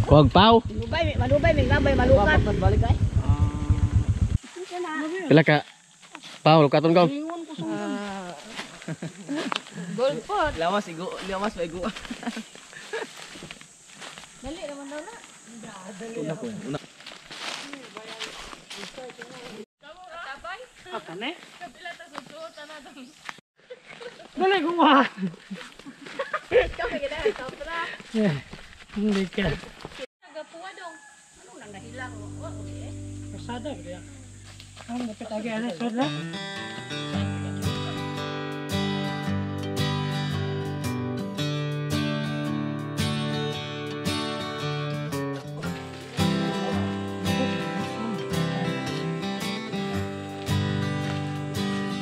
Kuwag pau. Malubay, malubay, may labay, malukat. Balik ay. Pila ka pau lukaton ko. Gold pot. Lawas igo, lawas pa igo. Dali naman daw na. Una ko, una. Akane? Dali gumawa. Ikaw may gina, sobra. Hindi ka. Nagapuwa dong. Ano nang nahilang? Okay. Pasada ba yan? Ang dapat agi ana sada.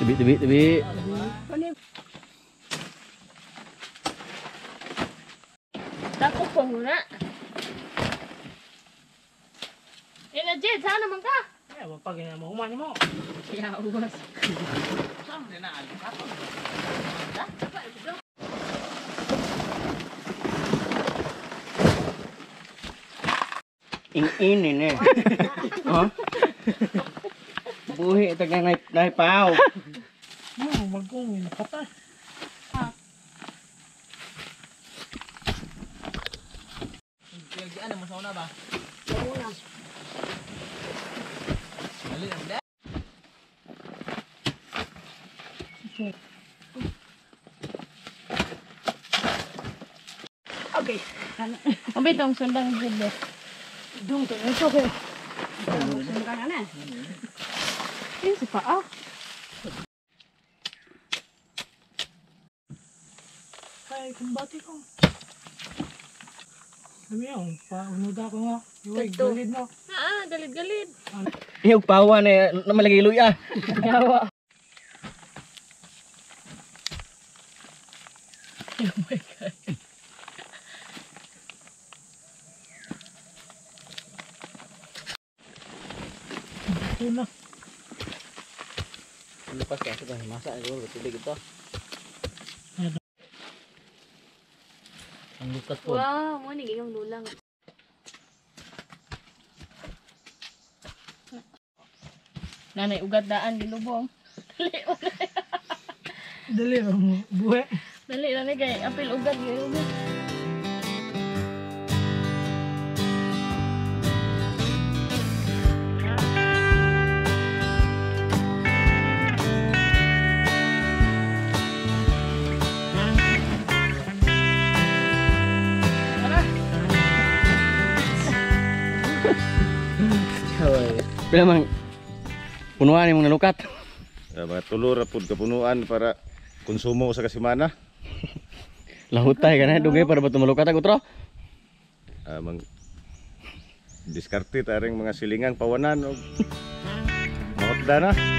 Tabi tabi tabi. Dako po muna. Eh na Jed, saan naman ka? Eh, wa pa gina mo human mo. Ya, uwas. Ing-ini ne. Oh. Buhi taga nay nay pau. Mo magkong nakata. Ano mo sa una ba? Okay. Ang bitong sundang Jed. Eh. Dong to ito kay. Sundang na. Eh, si paa. Ay, kumbati ko. Sabi yung paunoda ko nga. Iway, galid no. Ah, galit-galit. Iyog pawa na namalagay luya. Yawa. Oh my God. Ito na. Lupas ka sa masa siguro tubig ito. Ang lukat po. Wow, mo ni gigong lulang. Nanay ugat daan gilubong. Dali Dali mo buhi. Dali na kay apil ugat gilubong. Pila man punuan imong nalukat. Mga tulo ra pud kapunuan para konsumo sa kasimana. Lahutay ka na dugay para ba tumalukat ag utro? Mang diskarte taring mga silingang pawanan og mahotda na.